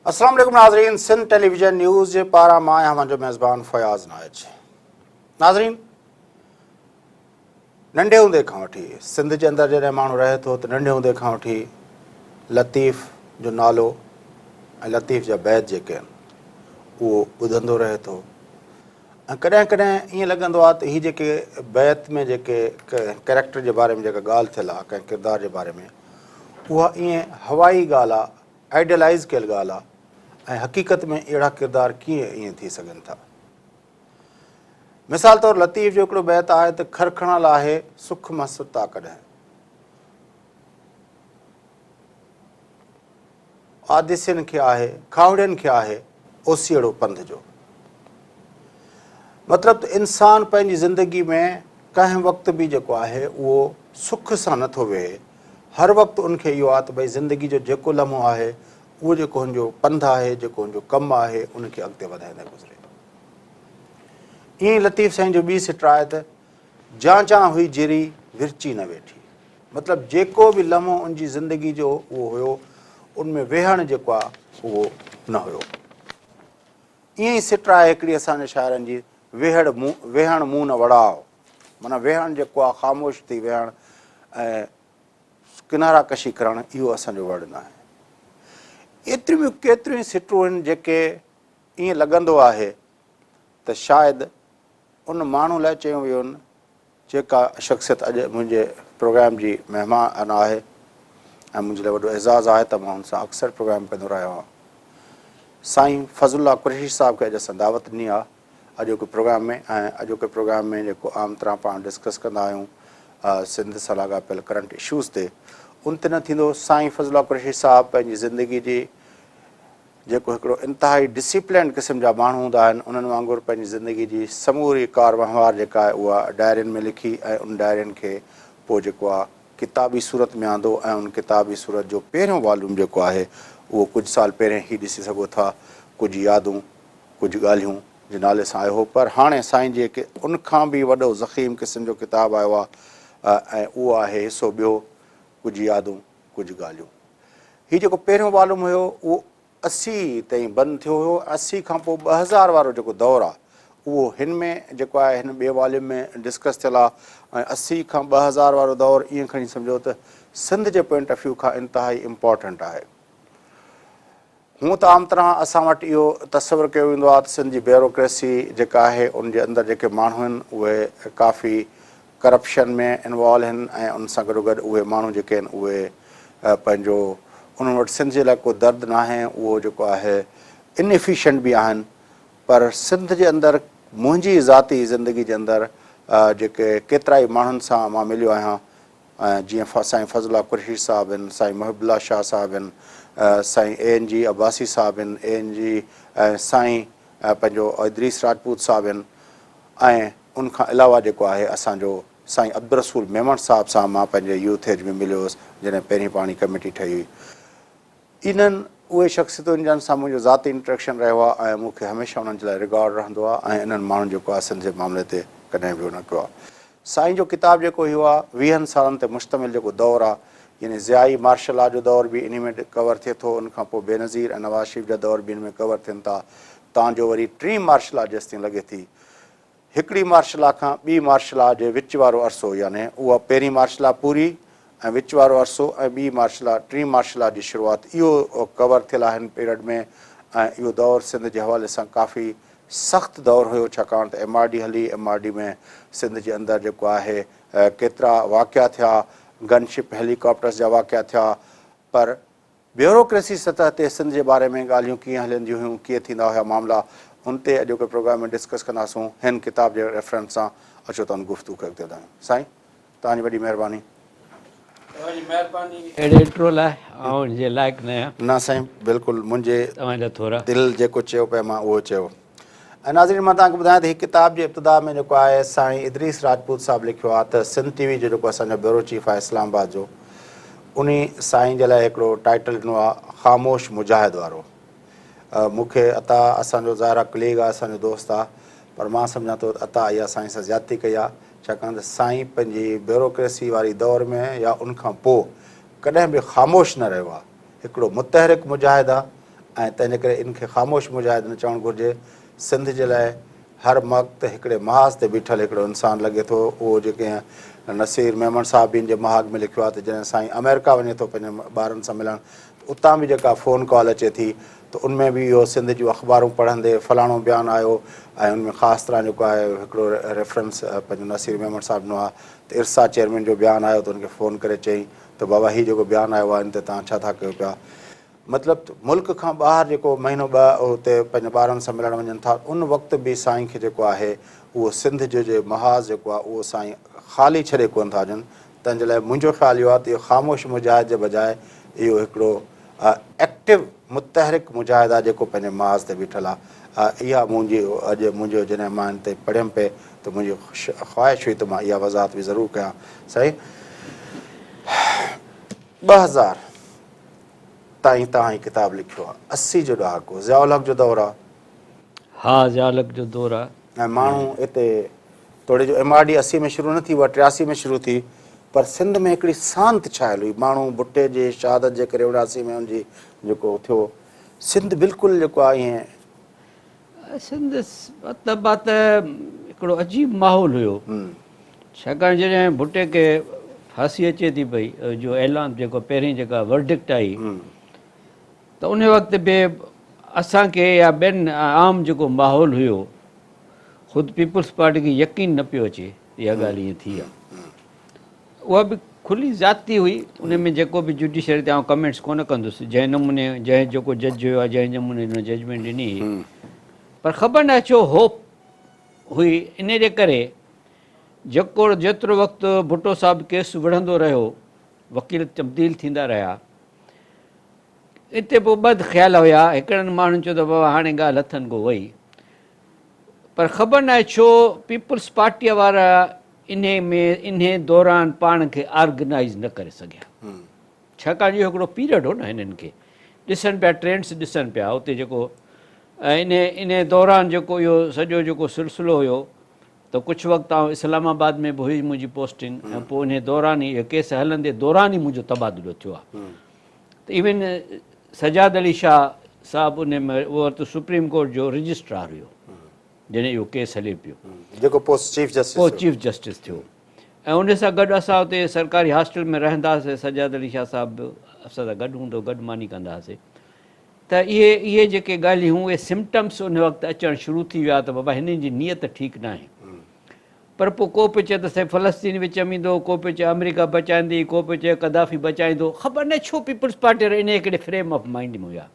السلام عليڪم ناظرين سنڌ ٽيليويزن نيوز جي پاران مان آهيان اوهان جو ميزبان فياض نائچ. ناظرين ننڍي هوندي کان وٺي سنڌ جي اندر جڏهن ماڻهو رهي ٿو ته ننڍي هوندي کان وٺي لطيف جو نالو ۽ لطيف جا بيت جيڪي آهن اهو ٻڌندو رهي ٿو ۽ ڪڏهن ڪڏهن ائين لڳندو آهي ته هي جيڪي بيت ۾ جيڪي ڪيريڪٽر جي باري ۾ جيڪا ڳالهه ٿيل آهي ڪنهن ڪردار جي باري ۾ اها ائين هوائي ڳالهه آهي آئيڊيلائز ڪيل ڳالهه آهي ۽ حقيقت ۾ اهڙا ڪردار ڪيئن ائين ٿي سگهن ٿا. مثال طور لطيف جو هڪڙو بيت آهي ته کرکڻ لاهي سک مان ستا ڪڏهن. آديسين کي آهي، کاهوڙين کي آهي اوسيئڙو پنڌ جو. مطلب ته انسان پنهنجي زندگي ۾ ڪنهن وقت به جيڪو آهي اهو سک سان نٿو ويهي. هر وقت ان کي اهو آهي ته ڀئي زندگي جو جيڪو لمحو آهي اهو جيڪو هن جو پنڌ آهي، جيڪو هن جو ڪم آهي، ان کي اڳتي وڌائيندي گذري. ائين ئي لطيف سائين جو ٻي سٽ آهي ته، جان جان هئي جري، ورچي نه ويٺي. مطلب جيڪو به لمحو ان جي زندگي جو اهو هيو، ان ۾ ويهڻ جيڪو آهي اهو نه هيو. ائين ئي سٽ آهي هڪڙي اسان جي شاعرن جي، ويهڙ مون ويهڻ مون نه وڙاء. معنيٰ ويهڻ جيڪو آهي خاموش ٿي ويهڻ ۽ ڪنارا ڪشي ڪرڻ اهو اسان جو وڙ ناهي. ايتريون ٻيون ڪيتريون ئي سٽون آهن جيڪي ائين لڳندو آهي ته شايد ان ماڻهو لاء چيون ويون آهن جيڪا شخصيت اڄ منهنجي پروگرام جي مهمان آهي ۽ منهنجي لاء وڏو اعزاز آهي ته مان هن سان اڪثر پروگرام ڪندو رهيو آهيان. سائين فضل الله قريشي صاحب کي اڄ اسان دعوت ڏني آهي. اڄوڪي پروگرام ۾ ۽ اڄوڪي پروگرام ۾ جيڪو عام طرح پاڻ ڊسڪس ڪندا آهيون سنڌ سان لاڳاپيل ڪرنٽ اشوز تي ان تي نه ٿيندو. سائين فضل الله قريشي صاحب پنهنجي زندگي جي جيڪو هڪڙو انتهائي ڊسيپلينڊ قسم جا ماڻهو هوندا آهن انهن وانگر پنهنجي زندگي جي سموري ڪار وهنوار جيڪا آهي اها ڊائرين ۾ لکي ۽ ان ڊائرين کي پوء جيڪو آهي ڪتابي صورت ۾ آندو ۽ ان ڪتابي صورت جو پهريون واليوم جيڪو آهي اهو ڪجهه سال پهرين هي ڏسي سگهو ٿا ڪجهه يادون ڪجهه ڳالهيون جي نالي سان آيو هو پر هاڻي سائين جي ان کان به وڏو ضخيم قسم جو ڪتاب آيو آهي ۽ اهو آهي حصو ٻيو ڪجهه يادون ڪجهه ڳالهيون. هي جيڪو پهريون والوم هيو اهو 80 تائين بند ٿيو هيو ۽ 80 کان پوء 2000 وارو جيڪو دور آهي اهو هن ۾ جيڪو آهي هن ٻئي واليوم ۾ ڊسڪس ٿيل آهي ۽ 80 کان 2000 وارو دور ائين کڻي سمجهو ته سنڌ جي پوائنٽ آف ويو کان انتهائي امپارٽنٽ آهي. هونء ته عام طرح اسان وٽ اهو تصور ڪيو ويندو آهي ته سنڌ جي بيوروڪريسي جيڪا آهي ان جي اندر جيڪي ماڻهو آهن اهي ڪافي ڪرپشن ۾ انوالو آهن ۽ ان سان گڏوگڏ اهي ماڻهو جيڪي آهن اهي پنهنجو انهن وٽ سنڌ جي لاء ڪو درد ناهي اهو جيڪو آهي ان افيشنٽ به آهن پر سنڌ جي اندر منهنجي ذاتي زندگي جي اندر جيڪي ڪيترائي ماڻهن سان مان مليو آهيان جيئن سائين فضل الله قريشي صاحب هن، سائين محب الله شاهه صاحب هن، سائين اي اين جي عباسي صاحب هن، اي اين جي ۽ سائين پنهنجو ادريس راجپوت صاحب هن ۽ ان کان علاوه جيڪو آهي اسان جو سائين عبدالرسول ميمڻ صاحب سان مان پنهنجي يوٿ ايج ۾ مليو هوس جڏهن پهرين پاڻي ڪميٽي ٺهي هئي. انهن اهي شخصيتون جن سان منهنجو ذاتي انٽريڪشن رهيو آهي ۽ مون کي هميشه انهن جي لاء ريگارڊ رهندو آهي ۽ انهن ماڻهن جيڪو آهي سنڌ جي معاملي تي ڪڏهن به اهو نه ڪيو آهي. سائين جو ڪتاب جيڪو اهو آهي ويهن سالن تي مشتمل جيڪو دور آهي يعني ضيائي مارشل لا جو دور به انهي ۾ ڪور ٿئي ٿو ان کان پوء بينظير ۽ نواز شريف جا دور به ان ۾ ڪور ٿين ٿا تان جو وري ٽين مارشل لا جيستائين لڳي ٿي هڪڙي مارشل لا کان ٻي مارشل لا جي وچ وارو عرصو يعني اها پهرين مارشل لا پوري ۽ وچ وارو عرصو ۽ ٻي مارشل لا ٽين مارشل لا جي شروعات اهو ڪور ٿيل آهي هن پيريڊ ۾ ۽ اهو دور سنڌ جي حوالي سان ڪافي سخت دور هيو ڇاڪاڻ ته ايم آر ڊي هلي ايم آر ڊي ۾ سنڌ جي اندر جيڪو آهي ڪيترا واقعا ٿيا گن شپ هيلي ڪاپٽرس جا واقعا ٿيا پر بيوروڪريسي سطح تي سنڌ جي باري ۾ ڳالهيون ڪيئن هلنديون هيون، ڪيئن ٿيندا هيا معاملا، ان تي اڄوڪي پروگرام ۾ ڊسڪس ڪنداسون هن ڪتاب جي ريفرنس سان. اچو ته ان گفتگو کي اڳتي وڌايون. سائين توهان جي وڏي مهرباني. توهان جي مهرباني. اهڙي انٽرو لاء آئون ان جي لائق نه آهيان. نه سائين بلڪل منهنجي توهان جا ٿورا. دل جيڪو چيو پئي مان اهو چيو. ۽ ناظرين مان توهان کي ٻڌايان ته هي ڪتاب جي ابتدا ۾ جيڪو آهي سائين ادريس راجپوت صاحب لکيو آهي ته سنڌ ٽي وي جو جيڪو اسان جو بيورو چيف آهي اسلام آباد جو انهي سائين جي لاء هڪڙو ٽائيٽل ڏنو آهي خاموش مجاهد وارو مون کي عطا اسان جو ظاهر آهي ڪليگ آهي اسان جو دوست آهي پر مان سمجهان ٿو ته عطا اها سائين سان زيادتي ڪئي آهي ڇاڪاڻ ته سائين پنهنجي بيوروڪريسي واري دور ۾ يا ان کان پوء ڪڏهن به خاموش نه رهيو آهي هڪڙو متحرڪ مجاهد آهي. ۽ تنهن جي ڪري ان کي خاموش مجاهد نه چوڻ گهرجي. سنڌ جي لاء هر وقت هڪڙي محاذ تي بيٺل هڪڙو انسان لڳي ٿو. اهو جيڪي نصير ميمڻ صاحب به ان جي مهاڳ ۾ لکيو آهي ته جڏهن سائين آمريڪا وڃي ٿو پنهنجن ٻارن سان ملڻ ته اتان به جيڪا فون ڪال اچي ٿي ته ان ۾ به اهو سنڌ جون اخبارون پڙهندي فلاڻو بيان آيو ۽ ان ۾ خاص طرح جيڪو آهي هڪڙو ريفرنس پنهنجو نصير ميمڻ صاحب ڏنو آهي ته ارسا چيئرمين جو بيان آيو ته ان کي فون ڪري چيائين ته بابا هي جيڪو بيان آيو آهي ان تي توهان ڇا ٿا ڪيو پيا؟ مطلب ته ملڪ کان ٻاهر جيڪو مهينو ٻه اتي پنهنجي ٻارن سان ملڻ وڃن ٿا ان وقت به سائين کي جيڪو آهي اهو سنڌ جو جي محاذ جيڪو آهي اهو سائين خالي ڇڏي ڪونه ٿا وڃن تنهن جي لاء منهنجو خيال اهو آهي ته اهو خاموش مجاهد جي بجاء اهو هڪڙو ايڪٽو متحرڪ مجاهد آهي جيڪو پنهنجي محاذ تي بيٺل آهي اها منهنجي اڄ منهنجو جڏهن مان ان تي پڙهيم پئي ته منهنجي خواهش هئي ته مان اها وضاحت به ضرور ڪيان سائين 2000 تائين توهان هي ڪتاب لکيو آهي. 80 جو ڏهاڪو ضياء الحق جو دور آهي. ها ضياء الحق جو دور آهي. ۽ ماڻهو اتي توڙي جو ايم آر ڊي 80 ۾ شروع نه ٿي اها 83 ۾ شروع ٿي پر سنڌ ۾ هڪڙي سانت ڇانيل هئي ماڻهو ڀٽي جي شهادت جي ڪري 79 ۾ ان جي جيڪو ٿيو سنڌ بلڪل جيڪو آهي ائين سنڌ مطلب آ ته هڪڙو عجيب ماحول هيو ڇاڪاڻ جڏهن ڀٽي کي ڦاسي اچي ٿي پئي جو اعلان جيڪو پهرين جيڪا ورڊڪٽ آئي ته ان وقت به اسان کي يا ٻين عام جيڪو ماحول هيو خود پيپلز پارٽي کي يقين نه پيو اچي اها ڳالهه ائين ٿي آ اها به کلي زيادتي هئي ان ۾ جيڪو به جوڊيشري تي آئون ڪمينٽس ڪونه ڪندس جنهن نموني جنهن جيڪو جج هيو جنهن نموني هن ججمينٽ ڏني هئي پر خبر ناهي ڇو هوپ هئي ان جي ڪري جيڪو جيترو وقت ڀٽو صاحب ڪيس وڙهندو رهيو وڪيل تبديل ٿيندا رهيا اتي پوء ٻه خيال هيا هڪڙن ماڻهن چيو ته بابا هاڻي ڳالهه هٿن کان وئي پر خبر ناهي ڇو پيپلز پارٽيء وارا انهي ۾ انهي دوران پاڻ کي آرگنائيز نه ڪري سگهيا. ڇاڪاڻ جو اهو هڪڙو پيريڊ هو نه هنن کي ڏسن پيا ٽرينڊس ڏسن پيا اتي جيڪو ۽ انهي انهي دوران جيڪو اهو سڄو جيڪو سلسلو هيو ته ڪجهه وقت آئون اسلام آباد ۾ به هئي منهنجي پوسٽنگ ۽ پوء انهي دوران ئي اهو ڪيس هلندي دوران ئي منهنجو تبادلو ٿيو آهي. ته ايون سجاد علي شاهه صاحب ان ۾ اهو وقت سپريم ڪورٽ جو رجسٽرار هيو جڏهن اهو ڪيس هلي پيو جيڪو پوء چيف جسٽس پوء چيف جسٽس ٿيو ۽ ان سان گڏ اسان اتي سرڪاري هاسٽل ۾ رهندا هئاسين سجاد علي شاهه صاحب به اسان سان گڏ هوندو گڏ ماني ڪندا هئاسين ته اهي اهي جيڪي ڳالهيون اهي سمپٽمس ان وقت اچڻ شروع ٿي ويا ته بابا هنن جي نيت ٺيڪ ناهي پر پوء ڪو پيو چئي ته سائين فلسطين وچ م ايندو، ڪو پيو چئي آمريڪا بچائيندي، ڪو پيو چئي قذافي بچائيندو، خبر ناهي ڇو پيپلز پارٽي وارا انهيء هڪڙي فريم آف مائينڊ ۾ هيا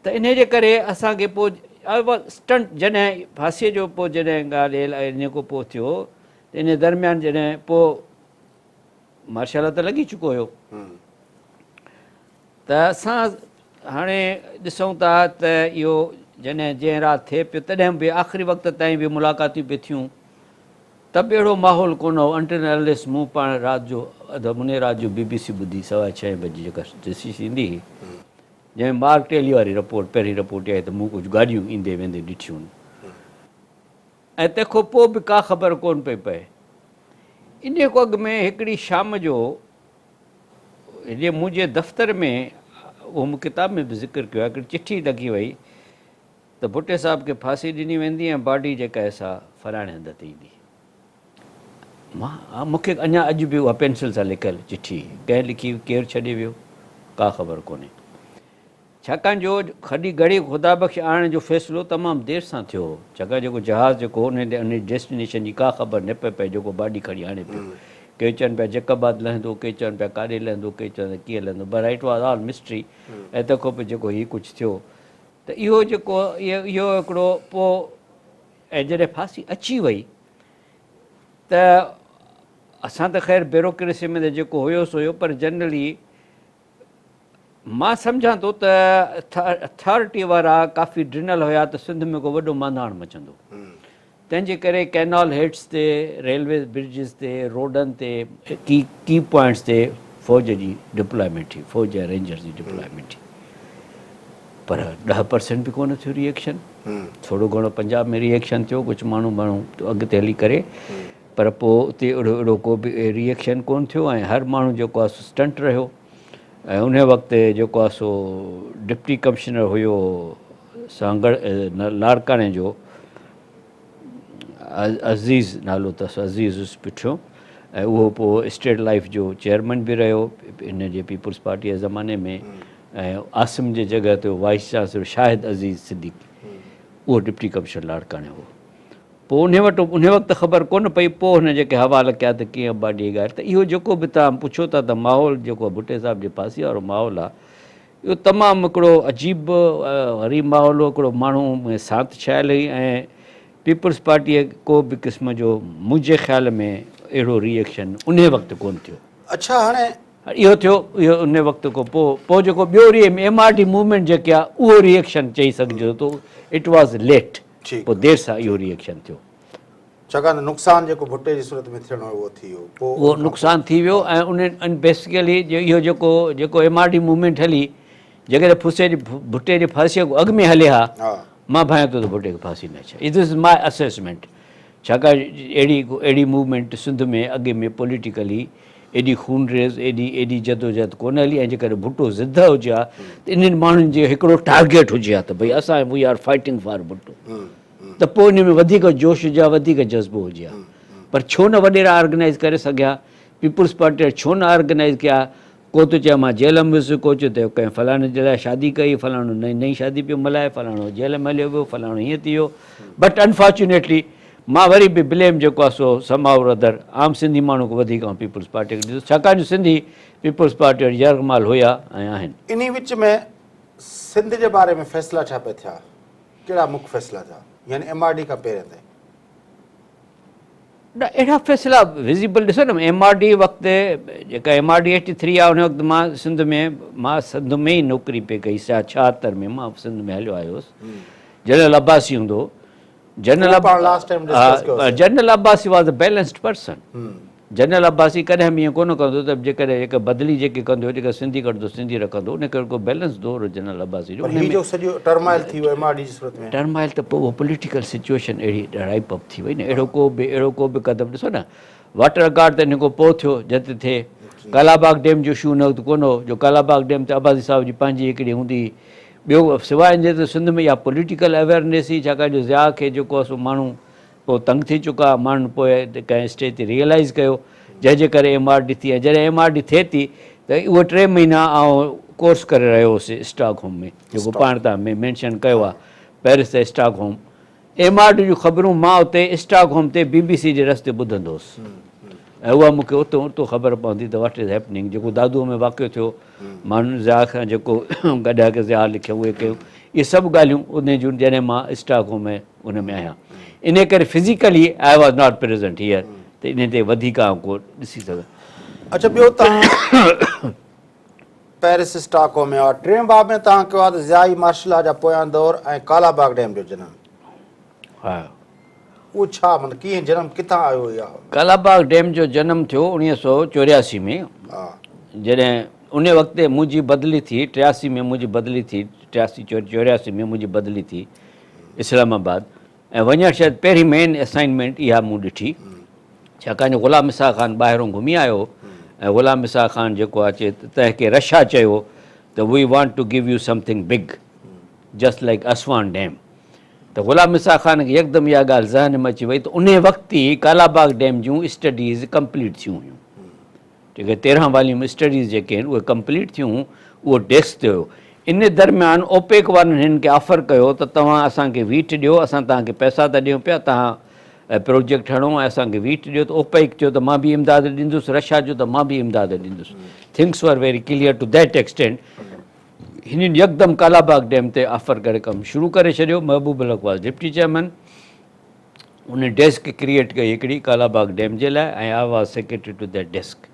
ته انهيء جي ڪري اسان کي پوء اسٽنٽ جڏهن ڦاسيء جو پوء جڏهن ڳالهه انهيء کان پوء ٿيو ته انهيء درميان جڏهن پوء مارشل لا ته لڳي چڪو هيو ته اسان هاڻي ڏسون ٿا ته اهو جڏهن جنهن رات ٿئي پيو تڏهن به آخري وقت تائين به ملاقاتيون پئي ٿيون ته به اهڙو ماحول ڪونه هو انٽل انليس مون پاڻ رات جو اڌ مني رات جو بي بي سي ٻڌي سوا ڇهين بجي جيڪا ڊسي ٿيندي هئي جنهن ۾ مارڪ ٽيلي واري رپورٽ پهرين رپورٽ آئي ته مون ڪجهه گاڏيون ايندي ويندي ڏٺيون ۽ تنهن کان پوء به ڪا خبر ڪونه پئي پئي. انهيء کان اڳ ۾ هڪڙي شام جو هيڏي منهنجي دفتر ۾ اهو مون ڪتاب ۾ به ذڪر ڪيو آهي، هڪڙي چٺي لکي وئي ته ڀٽي صاحب کي ڦاسي ڏني ويندي ۽ باڊي جيڪا آهي سا فلاڻي هنڌ تي ايندي. مان مون کي اڃا اڄ به اها پينسل سان لکيل چٺي ڪنهن لکي ڪير ڇڏي ويو ڪا خبر ڪونهي. ڇاڪاڻ جو کڏي ڳڙهي خدا بخش آڻڻ جو فيصلو تمام دير سان ٿيو هو، ڇاڪاڻ جيڪو جهاز جيڪو هو ان جي ڊيسٽينيشن جي ڪا خبر نه پئي پئي جيڪو باڊي کڻي آڻي پيو. ڪي چون پيا جيڪب آباد لهندو، ڪي چون پيا ڪاڏي لهندو، ڪي چون پيا ڪيئن لهندو بهرحال it was all mystery ۽ تنهن کان پوء جيڪو هي ڪجهه ٿيو ته اهو جيڪو اهو هڪڙو پوء ۽ جڏهن ڦاسي اچي وئي ته اسان ته خير بيوروڪريسي ۾ ته جيڪو هيو سو هيو پر جنرلي مان سمجهان ٿو ته اٿارٽي وارا ڪافي ڊنل هيا ته سنڌ ۾ ڪو وڏو مانڌاڻ مچندو تنهن جي ڪري ڪئنال هيڊس تي ريلوي برجز تي روڊن تي ڪي ڪي پوائنٽس تي فوج جي ڊپلائمينٽ ٿي فوج ۽ رينجرز جي ڊپلائمينٽ ٿي پر 10% به ڪونه ٿيو ري ايڪشن ٿورو گهڻو پنجاب ۾ ري ايڪشن ٿيو ڪجهه ماڻهو ماڻهو اڳتي هلي ڪري پر پوء اتي اهڙو اهڙو ڪو به ري ايڪشن ڪونه ٿيو ۽ هر ماڻهو جيڪو آهي سو اسٽنٽ رهيو. ۽ انهي وقت جيڪو آهي سو ڊپٽي ڪمشنر هيو سانگهڙ لاڙڪاڻي جو عزيز نالو اٿس عزيز اس پٺيو ۽ اهو پوء اسٽيٽ لائيف جو چيئرمين به رهيو هن جي پيپلز پارٽي جي زماني ۾ ۽ عاصم جي جڳهه تي وائيس چانسلر شاهد عزيز صديقي اهو ڊپٽي ڪمشنر لاڙڪاڻي هو. پوء انهي وٽ انهي وقت خبر ڪونه پئي، پوء هن جيڪي حوال ڪيا ته ڪيئن ابا ڏي ڳالهه ته اهو جيڪو به توهان پڇو ٿا ته ماحول جيڪو ڀٽي صاحب جي ڦاسي وارو ماحول آهي اهو تمام هڪڙو عجيب غريب ماحول هو، هڪڙو ماڻهو ۾ سانت ڇانيل هئي ۽ پيپلز پارٽيء ڪو به قسم جو منهنجي خيال ۾ اهڙو ري ايڪشن انهي وقت ڪونه ٿيو. اڇا هاڻي اهو ٿيو اهو انهي وقت کان پوء پوء جيڪو ٻيو ري ايم آر ڊي موومينٽ جيڪي آهي اهو ري ايڪشن چئي سگهجي ٿو it was late پوء دير سان اهو ري ايڪشن ٿيو. ڇاڪاڻ ته نقصان جيڪو ڀٽي جي صورت ۾ ٿيڻو هو اهو ٿي ويو پوء اهو نقصان ٿي ويو ۽ ان بيسيڪلي اهو جيڪو جيڪو ايم آر ڊي موومينٽ هلي جيڪڏهن ڦسي جي ڀٽي جي ڦاسيء کان اڳ ۾ هلي ها مان ڀانيان ٿو ته ڀٽي کي ڦاسي نه اچي ها دس از ماء اسيسمينٽ ڇاڪاڻ اهڙي اهڙي موومينٽ سنڌ ۾ اڳ ۾ پوليٽيڪلي ايڏي خونريز ايڏي ايڏي جدوجهد ڪونه هلي ۽ جيڪڏهن ڀٽو زنده هجي ها ته انهن ماڻهن جي هڪڙو ٽارگيٽ هجي ها ته ڀئي اسان we are fighting for Bhutto ته پوء ان ۾ وڌيڪ جوش هجي ها وڌيڪ جذبو هجي ها پر ڇو نه وڏيرا آرگنائيز ڪري سگهيا پيپلز پارٽي ڇو نه آرگنائيز ڪيا ڪو ٿو چئي مان جيل ۾ ويس، ڪو چئي ته ڪنهن فلاڻي جي لاء شادي ڪئي، فلاڻو نئين نئين شادي پيو ملهائي، فلاڻو جيل ۾ هليو ويو، فلاڻو هيئن ٿي ويو. بٽ انفارچونيٽلي مان وري به بليم جيڪو آهي سو سم هائو اور ادر عام سنڌي ماڻهو کان وڌيڪ آئون پيپلز پارٽي کي ڏيندس ڇاڪاڻ جو سنڌي پيپلز پارٽي وٽ يرغمال هيا ۽ آهن. انهي وچ ۾ سنڌ جي باري ۾ فيصلا ڇا پئي ٿيا؟ ڪهڙا مک فيصلا ٿيا؟ يعني ايم آر ڊي کان پهرين تائين. نه اهڙا فيصلا وزيبل ڏسو نه ايم آر ڊي وقت جيڪا M R D eighty three آ ان وقت مان سنڌ ۾ مان سنڌ ۾ ئي نوڪري پئي ڪئي سا 76 ۾ مان سنڌ ۾ هليو آيو هوس جنرل عباسي هوندو general general Abbasi was a balanced person general Abbasi ڪڏهن به ائين ڪونه ڪندو ته جيڪڏهن هڪ بدلي جيڪي ڪندو جيڪا سنڌي ڪڍندو سنڌي رکندو ان ڪري ڪو بيلنس دور هو جنرل عباسي جو پر هي جو سڄو ٽرمائل ٿي ويو ايم آر ڊي جي صورت ۾. ٽرمائل ته پوء اها پوليٽيڪل سچوئيشن اهڙي رائپ اپ ٿي وئي نه اهڙو ڪو به اهڙو ڪو به قدم ڏسو نه واٽر گارڊ ته ان کان پوء ٿيو جتي ٿئي ڪالاباغ ڊيم جو اشو ان وقت ڪونه هو جو ڪالاباغ ڊيم ته عباسي صاحب جي پنهنجي هڪڙي هوندي هئي ٻيو سواء ان جي ته سنڌ ۾ اها پوليٽيڪل اويئرنيس هئي ڇاڪاڻ جو ضياء کي جيڪو آهي سو ماڻهو پوء تنگ ٿي چڪا، ماڻهن پوء ڪنهن اسٽيج تي ريئلائيز ڪيو، جنهن جي ڪري ايم آر ڊي ٿي ۽ جڏهن ايم آر ڊي ٿئي ٿي ته اهي ٽي مهينا آئون ڪورس ڪري رهيو هوس اسٽاڪ هوم ۾ جيڪو پاڻ تان مينشن ڪيو آهي پيرس ته stock home M R D جون خبرون مان اتي اسٽاڪ هوم تي بي بي سي جي رستي ٻڌندو هوس ۽ اها مون کي اتو اتو خبر پوندي ته what is happening جيڪو دادوء ۾ واقعو ٿيو ماڻهن ضياء کان جيڪو گڏهه کي ضياء لکيو اهي ڪيو اهي سڀ ڳالهيون انهي جون جڏهن مان اسٽاڪ هوم ۾ ان ۾ آهيان انهي ڪري physically I was not present here ته انهي تي وڌيڪ آئون ڪو ڏسي سگهان. اڇا ٻيو توهان پيرس اسٽاڪ هوم ۾ آهيو ٽئين باب ۾ توهان ڪيو آهي ته ضيائي مارشل لا جا پويان دور ۽ ڪالا باغ ڊيم جو جنم. ها. اهو ڇا مطلب ڪيئن جنم ڪٿان آيو اها. ڪالا باغ ڊيم جو جنم ٿيو 1984 ۾ جڏهن انهي وقت منهنجي بدلي ٿي 83 ۾ منهنجي بدلي ٿي 83 84 ۾ منهنجي بدلي ٿي اسلام آباد ۽ وڃڻ شرط پهرين مين اسائنمينٽ اها مون ڏٺي ڇاڪاڻ جو غلام اسحاق خان ٻاهرون گهمي آيو هو ۽ غلام اسحاق خان جيڪو اچي تنهن کي رشا چيو ته we want to give you something big just like Aswan dam ته غلام اسحاق خان کي يڪدم اها ڳالهه ذهن ۾ اچي وئي ته انهي وقت ئي ڪالاباغ ڊيم جون اسٽڊيز ڪمپليٽ ٿيون هيون جيڪي 13 واليوم اسٽڊيز جيڪي آهن اهي ڪمپليٽ ٿيون هيون اهو ڊيسڪ تي هيو ان درميان اوپيڪ وارن هنن کي آفر ڪيو ته توهان اسان کي ويٽ ڏيو اسان توهان کي پئسا ته ڏيون پيا توهان پروجيڪٽ هڻو ۽ اسان کي ويٽ ڏيو ته اوپيڪ چيو ته مان به امداد ڏيندس رشيا چيو ته مان به امداد ڏيندس things were very clear to that extent هنن يڪدم ڪالاباغ ڊيم تي آفر ڪري ڪم شروع ڪري ڇڏيو Mahbub ul Haq was deputy chairman ان ڊيسڪ ڪريئيٽ ڪئي هڪڙي ڪالاباغ ڊيم جي لاء ۽ I was secretary to that desk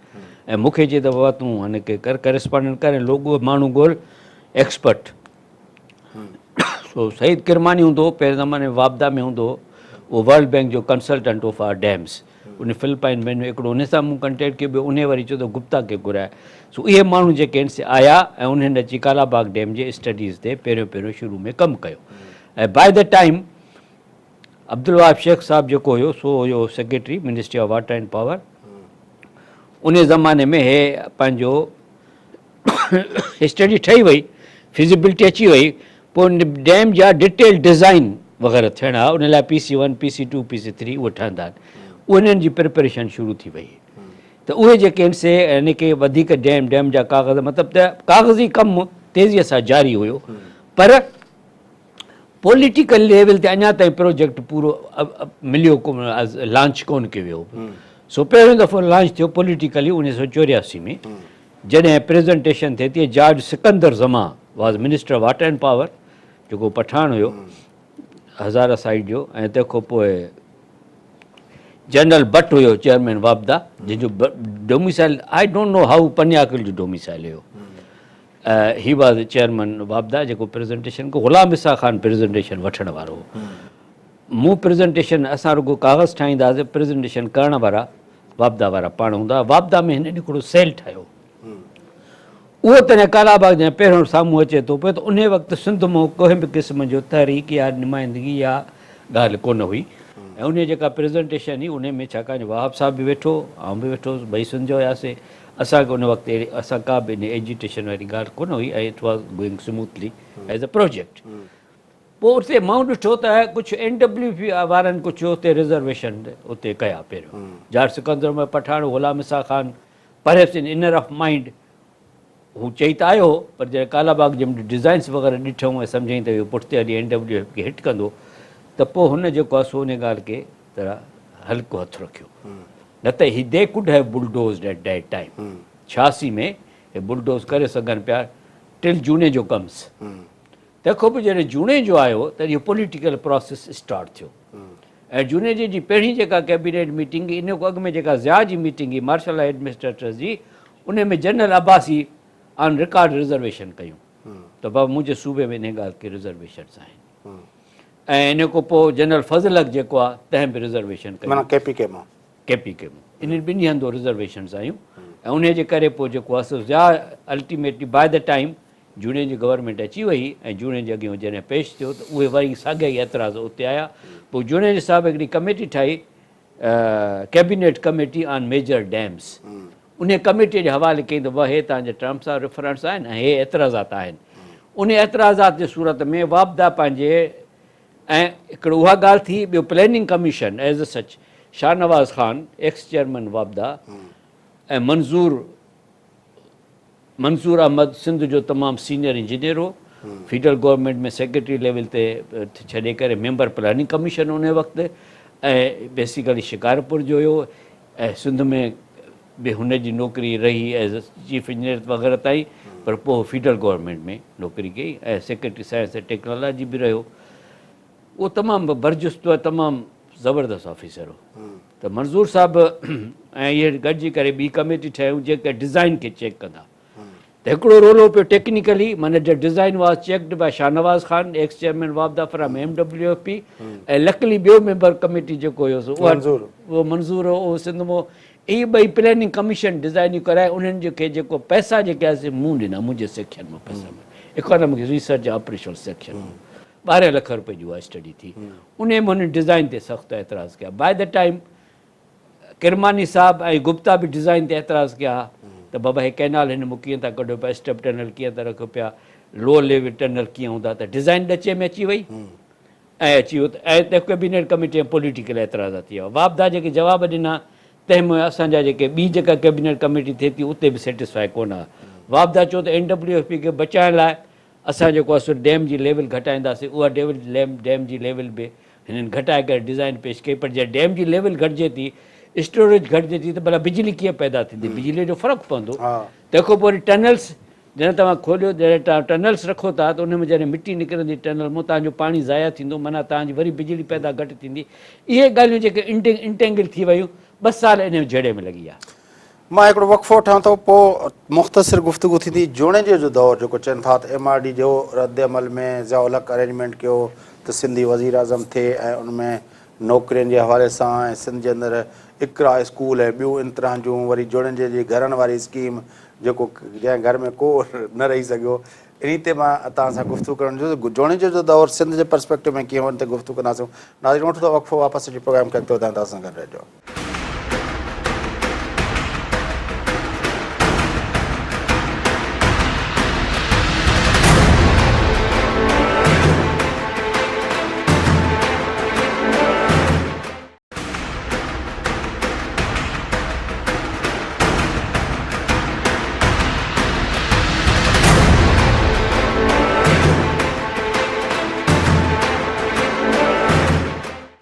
۽ مون کي چئي ته بابا تون هن کي ڪر ڪريسپانڊنٽ ڪر ۽ لوگو ماڻهو ڳول ايڪسپرٽ سو سعيد ڪرماني هوندو هو پهرين زماني ۾ واپڊا ۾ هوندو هو اهو ورلڊ بينڪ جو ڪنسلٽنٽ هو فار ڊيمز ان فلپائن ۾ هڪڙو ان سان مون ڪنٽيڪٽ ڪيو ٻيو انهي وري چيو ته گپتا کي گهرائي سو اهي ماڻهو جيڪي آهن سي آيا ۽ انهن اچي ڪالاباغ ڊيم جي اسٽڊيز تي پهريون پهريون شروع ۾ ڪم ڪيو ۽ by the time Abdul Wahab Shaikh صاحب جيڪو هيو سو هيو secretary ministry of water and power ان زماني ۾ هي پنهنجو اسٽڊي ٺهي وئي، فزيبلٽي اچي وئي، پوء ان ڊيم جا ڊيٽيل ڊزائين وغيره ٿيڻا، ان لاء P C one, P C two, P C three اهي ٺهندا آهن، انهن جي پريپريشن شروع ٿي وئي ته اهي جيڪي آهن سي يعني ڪي وڌيڪ ڊيم ڊيم جا ڪاغذ مطلب ته ڪاغذي ڪم تيزيء سان جاري هيو پر پوليٽيڪل ليول تي اڃا تائين پروجيڪٽ پورو مليو لانچ ڪونه ڪيو ويو سو پهريون دفعو لانچ ٿيو پوليٽيڪلي 1984 ۾ جڏهن پريزنٽيشن ٿئي ٿي George Sikandar Zaman was minister water and power جيڪو پٺاڻ هيو هزاره سائيڊ جو ۽ تنهن کان پوء جنرل بٽ هيو چيئرمين واپڊا جنهن جو domicile I don't know how Paniakhel جو domicile have he was chairman واپڊا جيڪو پريزنٽيشن ڪيو غلام اسحاق خان پريزنٽيشن وٺڻ وارو هو مون پريزنٽيشن اسان رڳو ڪاغذ ٺاهيندا هئاسين پريزنٽيشن ڪرڻ وارا واپڊا وارا پاڻ هوندا هئا واپڊا ۾ هنن هڪڙو سيل ٺاهيو اهو تڏهن ڪالاباغ جڏهن پهريون سامهون اچي ٿو پيو ته انهي وقت سنڌ مان ڪنهن به قسم جو تحريڪ يا نمائندگي يا ڳالهه ڪونه هئي ۽ انهي جيڪا پريزنٽيشن هئي انهي ۾ ڇاڪاڻ جو وهاب صاحب به ويٺو آئون به ويٺو هوس ٻئي سنڌ جا هياسي اسان کي ان وقت اهڙي اسان ڪا به انهي ايجيٽيشن واري ڳالهه ڪونه هئي ۽ it was going smoothly as a project پوء اتي مون ڏٺو ته ڪجهه اين ڊبليو پي وارن ڪجهه اتي رزرويشن اتي ڪيا پهريون George Sikandar ۾ Pathan Ghulam Ishaq Khan perhaps in inner of mind هو چئي ته آيو هو پر جڏهن ڪالا باغ جي ڊزائنس وغيره ڏٺائون ۽ سمجهيائين ته اهو پٺتي هلي اين ڊبليو ايف کي هٽ ڪندو ته پوء هن جيڪو آهي سو ان ڳالهه کي ذرا هلڪو هٿ رکيو نه ته هي the could have bulldozed at that time 86 ۾ he bulldoze ڪري سگهن پيا ٽل جوڻيجو ڪمز تنهن کان پوء جڏهن جوڻيجو آيو ته اهو پوليٽيڪل پراسيس اسٽارٽ ٿيو ۽ جوڻيجي جي پهرين جيڪا ڪيبينيٽ ميٽنگ ان کان اڳ ۾ جيڪا ضياء جي ميٽنگ هئي مارشل لا ايڊمنسٽريٽرز جي ان ۾ general Abbasi on record reservation ڪيون ته بابا منهنجي صوبي ۾ انهي ڳالهه کي رزرويشنس آهن ۽ ان کان پوء جنرل فضل حق جيڪو آهي تنهن به رزرويشن ڪئي معنيٰ ڪي پي ڪي مان ڪي پي ڪي مان انهن ٻنهي هنڌو رزرويشنس آيون ۽ انهي جي ڪري پوء جيڪو آهي سو Zia ultimately by the time Junejo government اچي وئي ۽ جوڻيجي اڳيون جڏهن پيش ٿيو ته اهي وري ساڳيا ئي اعتراض اتي آيا پوء جوڻيجي صاحب هڪڙي ڪميٽي ٺاهي cabinet committee on major dams انهي ڪميٽي جي حوالي ڪئي ته وه هي توهان جا ٽرمس آف ريفرنس آهن ۽ هي اعتراضات آهن انهي اعتراضات جي صورت ۾ واپڊا پنهنجي ۽ هڪڙو اها ڳالهه ٿي ٻيو planning commission as a such Shahnawaz Khan ex chairman واپڊا ۽ منظور منظور احمد سنڌ جو تمام سينئر انجنيئر هو، فيڊرل گورنمينٽ ۾ سيڪريٽري ليول تي ڇڏي ڪري ميمبر پلاننگ ڪميشن انهي وقت ۽ بيسيڪلي شڪارپور جو هيو ۽ سنڌ ۾ به هن جي نوڪري رهي ايز چيف انجنيئر وغيره تائين پر پوء فيڊرل گورنمينٽ ۾ نوڪري ڪئي ۽ سيڪريٽري سائنس ۽ ٽيڪنالاجي به رهيو. اهو تمام برجستو ۽ تمام زبردست آفيسر هو ته منظور صاحب ۽ اهي گڏجي ڪري ٻي ڪميٽي ٺاهيون جيڪا ڊزائن کي چيڪ ڪندا ته هڪڙو رولو پيو ٽيڪنيڪلي معنيٰ the design was checked by Shahnawaz Khan ex chairman واپڊا from M W F P ۽ luckily ٻيو ميمبر ڪميٽي جيڪو هيو سو اهو منظور هو اهو سنڌ مون اهي ٻئي پلاننگ ڪميشن ڊزائنيون ڪرائي انهن جي کي جيڪو پئسا جيڪي آهي سي مون ڏنا منهنجي سيڪشن مان پئسا اڪانامڪ ريسرچ آپريشنل سيڪشن مان 12 لک روپين جي اها اسٽڊي ٿي. انهيء ۾ هنن ڊزائين تي سخت اعتراض ڪيا. باء the time Kirmani صاحب ۽ گپتا به ڊزائين تي اعتراض ڪيا ها ته بابا هي ڪئنال هن مون ڪيئن ٿا ڪڍو پيا، اسٽيپ ٽنل ڪيئن ٿا رکيو پيا، لو ليول ٽنل ڪيئن هوندا ته ڊزائين ڏچي ۾ اچي وئي ۽ اچي ويو ته ۽ ڪيبينيٽ ڪميٽي ۾ پوليٽيڪل اعتراض ٿي ويا. واپڊا جيڪي جواب ڏنا تنهن ۾ اسان جا جيڪي ٻي جيڪا ڪيبينيٽ ڪميٽي ٿئي ٿي اتي به سيٽسفائي ڪونه ها. واپڊا چيو ته اين ڊبليو ايف پي کي بچائڻ لاء اسان جيڪو آهي سو ڊيم جي ليول گهٽائينداسين، اها ڊيول ڊيم جي ليول به هنن گهٽائي ڪري ڊزائين پيش ڪئي پر جڏهن ڊيم جي ليول گهٽجي ٿي، اسٽوريج گهٽجي ٿي ته ڀلا بجلي ڪيئن پيدا ٿيندي، بجلي جو فرق پوندو. تنهن کان پوء وري ٽنلس جڏهن توهان کوليو جڏهن توهان ٽنلس رکو ٿا ته ان ۾ جڏهن مٽي نڪرندي ٽنل مان توهان جو پاڻي ضايع ٿيندو معنيٰ توهان جي وري بجلي پيدا گهٽ ٿيندي. اهي ڳالهيون جيڪي انٽينگل ٿي ويون ٻه سال انهي جهيڙي ۾ لڳي ويا. مان هڪڙو وقفو وٺان ٿو پوء مختصر گفتگو ٿيندي. جوڻيجي جو دور جيڪو چون ٿا ته ايم آر ڊي جو رد عمل ۾ ضياء الحق ارينجمينٽ ڪيو ته سنڌي وزيراعظم ٿئي ۽ ان ۾ نوڪرين جي حوالي سان ۽ سنڌ جي اندر اقرا اسڪول ۽ ٻيون ان طرح جون وري جوڻيجي جي گهرن واري اسڪيم جيڪو جنهن گهر ۾ ڪو نه رهي سگهيو انهي تي مان توهان سان گفتگو ڪرڻ جو جوڻيجي جو دور سنڌ جي پرسپيڪٽو ۾ ڪيئن هو ان تي گفتگو ڪنداسون. ناظرين وٺون ٿا وقفو واپس اچي پروگرام کي اڳتي وڌائيندا اسان سان گڏ رهجو.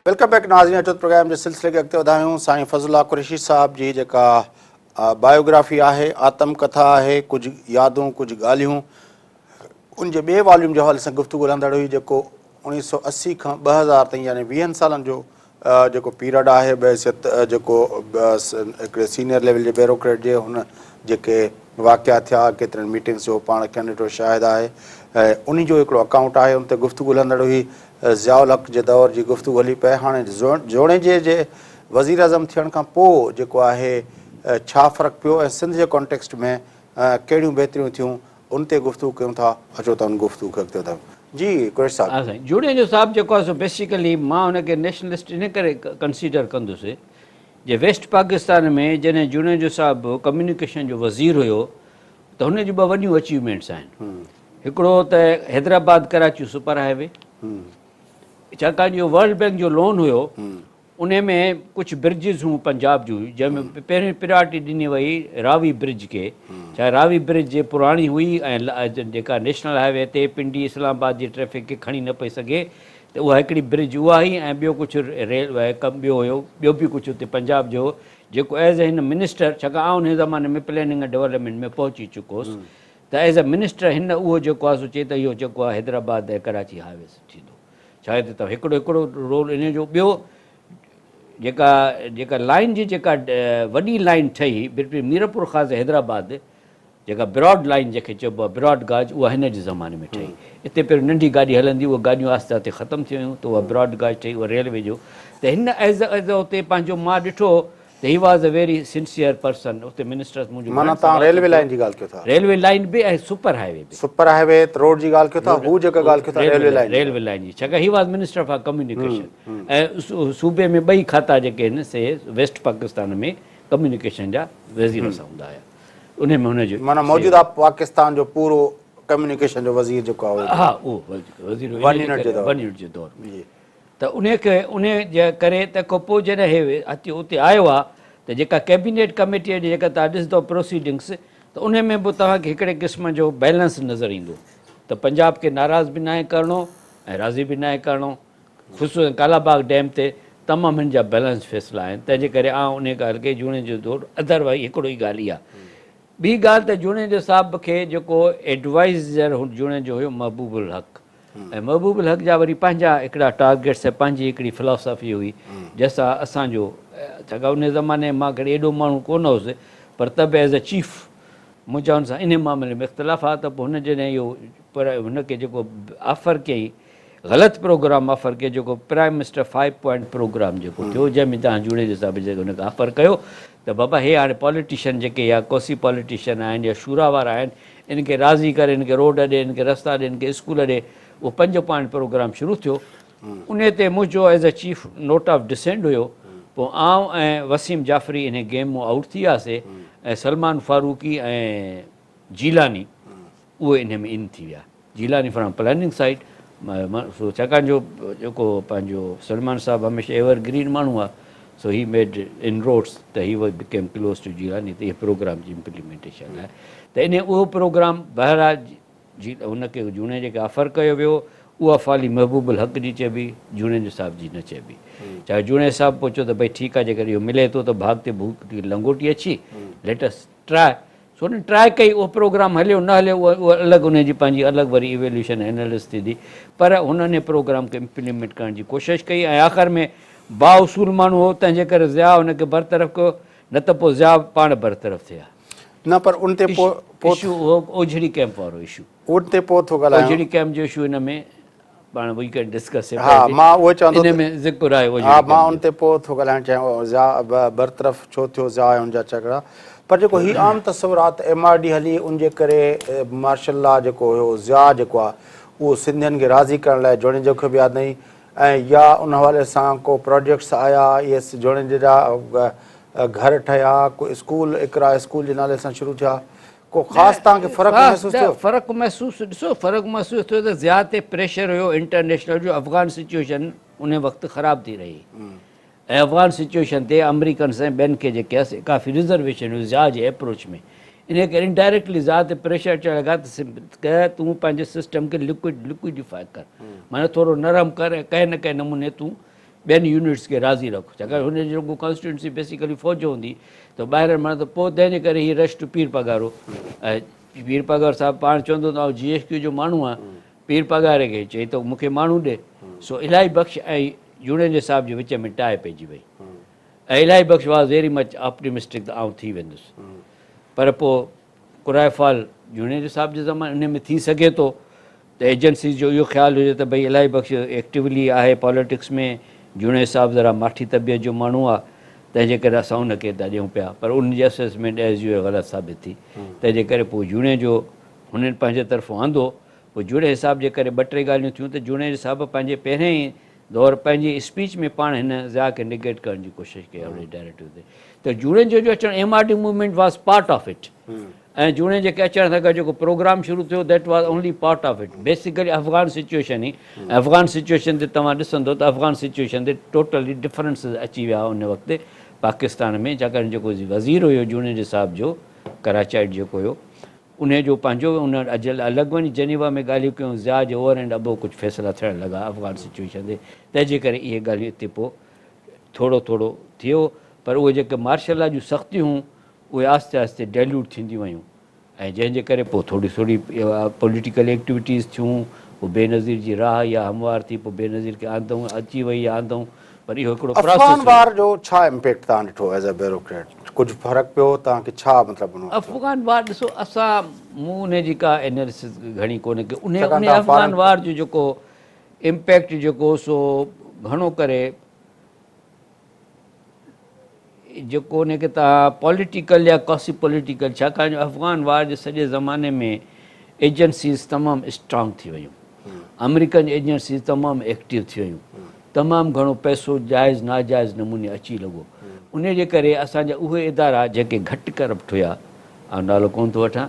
Welcome back ناظرين اچو ته پروگرام جي سلسلي کي اڳتي وڌايون سائين فضل الله قريشي صاحب جي جيڪا بايوگرافي آهي آتم ڪٿا آهي ڪجهه يادون ڪجهه ڳالهيون ان جي ٻئي واليوم جي حوالي سان گفتگو هلندڙ هئي جيڪو 1980 کان 2000 تائين يعني ويهن سالن جو جيڪو پيرڊ آهي بحيثيت جيڪو هڪڙي سينيئر ليول جي بيروڪريٽ جي هن جيڪي واقعا ٿيا ڪيترين ميٽنگس جو پاڻ ڪين ڏٺو شاهد آهي انهي جو هڪڙو اڪائونٽ آهي ان تي گفتگو هلندڙ هئي ضياء الحق جي دور جي گفتگو هلي پئي هاڻي جوڻيجي جي وزيراعظم ٿيڻ کان پوء جيڪو آهي ڇا فرق پيو ۽ سنڌ جي ڪانٽيڪسٽ ۾ ڪهڙيون بهتريون ٿيون ان تي گفتگو ڪيون ٿا اچو ته ان گفتگو کي اڳتي وڌايون جي قريشي صاحب. ها سائين جوڻيجو صاحب جيڪو آهي سو بيسيڪلي مان ان کي نيشنلسٽ ان ڪري ڪنسيڊر ڪندس جي ويسٽ پاڪستان ۾ جڏهن جوڻيجو صاحب ڪميونيڪيشن جو وزير هيو ته هن جون ٻه وڏيون اچيومينٽس آهن هڪڙو ته Hyderabad Karachi super high V ڇاڪاڻ جو ورلڊ بينڪ جو لون هيو انهي ۾ ڪجهه برجز هيون پنجاب جون جنهن ۾ پهرين پريارٽي ڏني وئي راوي برج کي ڇا راوي برج پراڻي هئي ۽ جيڪا نيشنل هاء وي تي پنڊي اسلام آباد جي ٽريفڪ کي کڻي نه پئي سگهي ته اها هڪڙي برج اها هئي ۽ ٻيو ڪجهه ريل ڪم ٻيو هيو ٻيو به ڪجهه اتي پنجاب جو هو جيڪو ايز اي هن منسٽر ڇاڪاڻ آئون انهي زماني ۾ پلاننگ ۽ ڊولپمينٽ ۾ پهچي چڪو هوس ته ايز اي منسٽر هن اهو جيڪو آهي سو چئي ته اهو جيڪو آهي حيدرآباد ۽ ڪراچي هاء وي ٿيندو ڇا ته هڪڙو هڪڙو رول انهي جو ٻيو جيڪا جيڪا لائين جي جيڪا وڏي لائين ٺهي بٽوين ميرپور خاص حيدرآباد جيڪا براڊ لائين جنهن کي چئبو آهي براڊ گاج اها هن جي زماني ۾ ٺهي اتي پهريون ننڍي گاڏي هلندي اهي گاڏيون آهستي آهستي ختم ٿي ويون ته اها براڊ گاج ٺهي اها ريلوي جو ته هن ايز ايز اتي پنهنجو مان ڏٺو ته he was a very sincere person اتي منسٽرس منهنجو معنيٰ توهان ريلوي لائين جي ڳالهه ڪيو ٿا. ريلوي لائين به ۽ سپر هاء وي به. سپر هاء وي روڊ جي ڳالهه ڪيو ٿا هو جيڪا ڳالهه ڪيو ٿا ريلوي لائين جي. ريلوي لائين جي ڇاڪاڻ he was minister for communication ۽ صوبي ۾ ٻئي کاتا جيڪي آهن سي ويسٽ پاڪستان ۾ ڪميونيڪيشن جا وزير سان هوندا هيا انهي ۾ هن جو معنيٰ موجوده پاڪستان جو پورو ڪميونيڪيشن جو وزير جيڪو آهي ها اهو وزير ون يونٽ جي دور ون يونٽ جي دور ۾ ته انهي کي انهي جي ڪري تنهن کان پوء جڏهن هي اچي اتي آيو آ ته جيڪا ڪيبينيٽ ڪميٽيء جي جيڪا توهان ڏسندؤ پروسيڊنگس ته انهي ۾ به توهان کي هڪڙي قسم جو بيلنس نظر ايندو ته پنجاب کي ناراض به ناهي ڪرڻو ۽ راضي به ناهي ڪرڻو خصوصا ڪالا باغ ڊيم تي تمام هن جا بيلنس فيصلا آهن تنهن جي ڪري آئون انهي ڳالهه کي جوڻيجو دور اڌر وائي هڪڙو ئي ڳالهه اها ٻي ڳالهه ته جوڻيجو صاحب کي جيڪو ايڊوائيزر جوڻيجو هيو محبوب الحق ۽ محبوب الحق جا وري پنهنجا هڪڙا ٽارگيٽس ۽ پنهنجي هڪڙي فلاسافي هئي جنهن سان اسان جو ڇاڪاڻ ان زماني ۾ مان ڪڏهن ايڏو ماڻهو ڪونه هوس پر ته به ايز اي چيف منهنجا ان سان انهي معاملي ۾ اختلاف هئا ته پوء هن جڏهن اهو پر هن کي جيڪو آفر ڪيائين غلط پروگرام آفر ڪيو جيڪو prime minister five point programme جيڪو ٿيو جنهن ۾ تهان جوڻيجو صاحب جيڪو هن کي آفر ڪيو ته بابا هي هاڻي پاليٽيشن جيڪي يا ڪوسي پاليٽيشن آهن يا شورا وارا آهن ان کي راضي ڪر، ان کي روڊ ڏي، ان کي رستا ڏي، ان کي اسڪول ڏي، اهو پنج پوائنٽ پروگرام شروع ٿيو، انهي تي منهنجو as a chief note of dissent هيو، پوء آئون ۽ وسيم جعفري انهي گيم مون آئوٽ ٿي وياسي ۽ سلمان فاروقي ۽ جيلاني اهي انهي ۾ ان ٿي ويا، جيلاني فرام پلاننگ سائيڊ سو ڇاڪاڻ جو جيڪو پنهنجو سلمان صاحب هميشه ايور گرين ماڻهو آهي سو هي ميڊ ان روڊس ته he was became close to Jilani ته اهي پروگرام جي امپليمينٽيشن لاء ته انهي اهو پروگرام بهرحال جي هن کي جوڻيجي کي آفر ڪيو ويو اها فالي محبوب الحق جي چئبي جوڻيجو صاحب جي نه چئبي چاهي جوڻيجو صاحب پوء چيو ته ڀئي ٺيڪ آهي جيڪڏهن اهو ملي ٿو ته ڀاڳ تي ڀوت لنگوٽي اچي ليٽ اس ٽراء سو انهن ٽراء ڪئي اهو پروگرام هليو نه هليو اهو الڳ انهن جي پنهنجي الڳ وري ايويليوشن ۽ اناليسس ٿيندي پر هن انهي پروگرام کي امپليمينٽ ڪرڻ جي ڪوشش ڪئي ۽ آخر ۾ با اصول ماڻهو هو تنهن جي ڪري ضياء هن کي برطرف ڪيو نه ته پوء ضياء پاڻ برطرف ٿئي ها. نه پر ان تي پوء پوء اشو اهو اوجهڙي ڪئمپ وارو اشو. ان تي پوء ٿو ڳالهايان. اوجهڙي ڪئمپ جو اشو هن ۾ پاڻ وي can discuss ها مان اهو چوان ٿو ان ۾ ذڪر آهي ها مان ان تي پوء ٿو ڳالهائڻ چاهيان ضياء برطرف ڇو ٿيو ضياء ۽ ان جا جهڳڙا پر جيڪو هي عام تصور آهي ته ايم آر ڊي هلي ان جي ڪري مارشل لا جيڪو هيو ضياء جيڪو آهي اهو سنڌين کي راضي ڪرڻ لاء جوڻيجو کي به آندائين ۽ يا ان حوالي سان ڪو پراجيڪٽس آيا اهي جوڻيجي جا گهر ٺهيا ڪو اسڪول اقرا اسڪول جي نالي سان شروع ٿيا ڪو خاص توهان کي فرق محسوس ٿيو؟ فرق محسوس ڏسو فرق محسوس ٿيو ته زياده تي پريشر هيو انٽرنيشنل جو افغان سچويشن ان وقت خراب ٿي رهي ۽ افغان سچويشن تي آمريڪنس ۽ ٻين کي جيڪي آهي ڪافي رزرويشن هيو ضياء جي اپروچ ۾ ان ڪري انڊائريڪٽلي ضياء تي پريشر اچڻ لڳا ته تون پنهنجي سسٽم کي لڪوڊ لڪوڊيفائي ڪر معنيٰ ٿورو نرم ڪر ۽ ڪنهن نه ڪنهن نموني تون ٻين يونٽس کي راضي رک ڇاڪاڻ هن جي رڳو ڪانسٽيٽوئنسي بيسيڪلي فوج هوندي ته ٻاهرين ماڻهن ته پوء تنهن جي ڪري هي رش ٽو پير پاڳارو ۽ پير پاڳارو صاحب پاڻ چوندو ته آئون جي ايڇ ڪيو جو ماڻهو آهيان پير پاڳاري کي چئي ته مون کي ماڻهو ڏي سو الاهي بخش ۽ جوڻيجي صاحب جي وچ ۾ ٽاء پئجي وئي ۽ Elahi Bakhsh was very much optimistic ته آئون ٿي ويندس پر پوء قرائي فال جوڻيجي صاحب جي زماني ان ۾ ٿي سگهي ٿو ته ايجنسيز جو اهو خيال هجي ته ڀئي الاهي بخش ايڪٽيولي آهي پاليٽڪس ۾ جوڻيجي صاحب ذرا ماٺي طبيعت جو ماڻهو آهي تنهن جي ڪري اسان ان کي ٿا ڏيون پيا پر ان جي اسيسمينٽ ايز يوئل غلط ثابت ٿي تنهن جي ڪري پوء جوڻيجو هنن پنهنجي طرفون آندو پوء جوڻيجي صاحب جي ڪري ٻه ٽي ڳالهيون ٿيون ته جوڻيجي صاحب پنهنجي پهرين ئي دور پنهنجي اسپيچ ۾ پاڻ هن ضياء کي نگيٽ ڪرڻ جي ڪوشش ڪئي اهڙي ڊائريڪٽو تي ته جوڻيجو جو اچڻ M R D movement was part of it ۽ جوڻيجي کي اچڻ سان گڏ جيڪو پروگرام شروع ٿيو that was only part of it basically Afghan situation he Afghan situation تي توهان ڏسندو ته افغان سچويشن تي ٽوٽلي ڊفرنسز اچي ويا ان وقت پاڪستان ۾ ڇاڪاڻ جيڪو وزير هيو جوڻيجي صاحب جو ڪراچائيٽ جيڪو هيو انهيء جو پنهنجو ان اجل الڳ وڃي جنيوا ۾ ڳالهيون ڪيون، ضياء جي اوور اينڊ ابو ڪجهه فيصلا ٿيڻ لڳا افغان سچوئيشن تي، تنهن جي ڪري اهي ڳالهيون اتي پوء ٿورو ٿورو ٿيو، پر اهي جيڪي مارشل لا جون سختيون هيون اهي آهستي آهستي ڊائليوٽ ٿينديون ويون ۽ جنهن جي ڪري پوء ٿوري ٿوري پوليٽيڪل ايڪٽيوٽيز ٿيون، پوء بينظير جي راهه اها هموار ٿي، پوء بينظير کي آندئون، اچي وئي يا آندئون، پر اهو هڪڙو پراسيس افغان هيو. وار جو ڇا امپيڪٽ توهان ڏٺو ايز اي بيوروڪريٽ ڪجهه فرق پيو توهان کي ڇا مطلب ان وقت ٿيو؟ افغان وار ڏسو اسان مون انهي جي ڪا اناليسس گهڻي ڪونه ڪئي انهي ڇاڪاڻ انهي توهان افغان فارن وار جو جيڪو امپيڪٽ جيڪو سو گهڻو ڪري جيڪو انهي کي توهان پوليٽيڪل يا ڪاسي پوليٽيڪل ڇاڪاڻ جو افغان وار جي سڄي زماني ۾ ايجنسيز تمام اسٽرانگ ٿي ويون آمريڪن ايجنسيز تمام ايڪٽو ٿي ويون تمام گهڻو پئسو جائز ناجائز نموني اچي لڳو انهي جي ڪري اسان جا اهي ادارا جيڪي گهٽ ڪرپٽ هيا آئون نالو ڪونه ٿو وٺان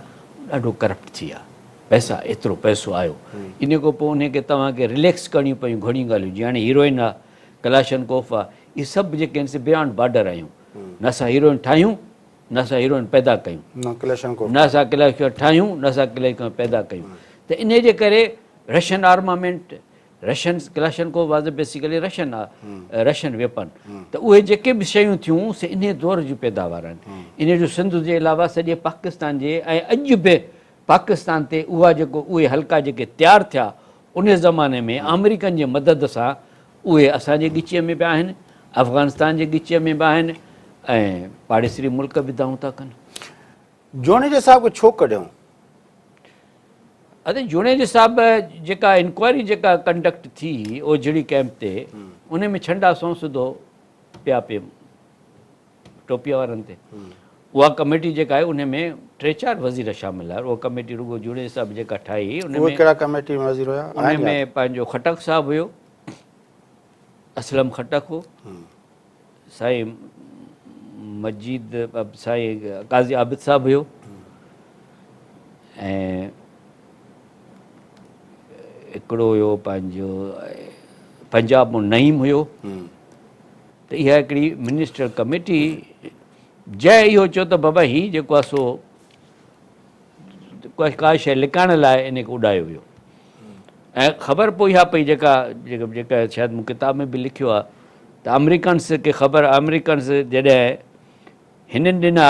ڏاڍو ڪرپٽ ٿي ويا پئسا ايترو پئسو آيو انهي کان پوء انهي کي توهان کي رليڪس ڪرڻيون پيون گهڻيون ڳالهيون جيئن هاڻي هيروئن آ ڪلاشن ڪوف آ اهي سڀ جيڪي آهن سي بيانڊ بارڊر آهيون نه اسان هيروئن ٺاهيون نه اسان هيروئن پيدا ڪيون نه ڪلاشن ڪوف نه اسان ڪلاشن ڪوف ٺاهيون نه اسان ڪلاشن ڪوف پيدا ڪيون ته انهي جي ڪري Russian armament Russian Kalashnikov was basically Russian آ رشين ويپن ته اهي جيڪي به شيون ٿيون سي انهي دور جون پيداوار آهن انهي جو سنڌ جي علاوه سڄي پاڪستان جي ۽ اڄ به پاڪستان تي اها جيڪو اهي حلقا جيڪي تيار ٿيا انهي زماني ۾ آمريڪن جي مدد سان اهي اسان جي ڳچيء ۾ به آهن، افغانستان جي ڳچيء ۾ به آهن ۽ پاڙيسري ملڪ به دانهون ٿا ڪن. جوڻيجي صاحب کي ڇو ڪڍيائون؟ ادي جوڻيجي صاحب جيڪا انڪوائري جيڪا ڪنڊڪٽ ٿي اوجهڙي ڪئمپ تي انهي ۾ ڇنڊا سنئون سڌو پيا پي ٽوپيء وارن تي اها ڪميٽي جيڪا آهي انهي ۾ ٽي چار وزير شامل آهن اها ڪميٽي رڳو جوڻيجي صاحب جيڪا ٺاهي هئي انهي اهي ۾ ڪهڙا ڪميٽي ۾ وزير هيا انهي آهن ۾ ياد؟ پنهنجو خٽڪ صاحب هيو اسلم خٽڪ هو سائين مجيد سائين قاضي عابد صاحب هيو ۽ هڪڙو هيو پنهنجو پنجاب مان نعيم هيو ته اها هڪڙي منسٽر ڪميٽي جنهن اهو چيو ته بابا هي جيڪو آهي سو ڪا شيء لڪائڻ لاء ان کي اڏايو ويو ۽ خبر پوء اها پئي جيڪا جيڪا شايد مون ڪتاب ۾ به لکيو آهي ته آمريڪنس کي خبر آمريڪنس جڏهن هنن ڏنا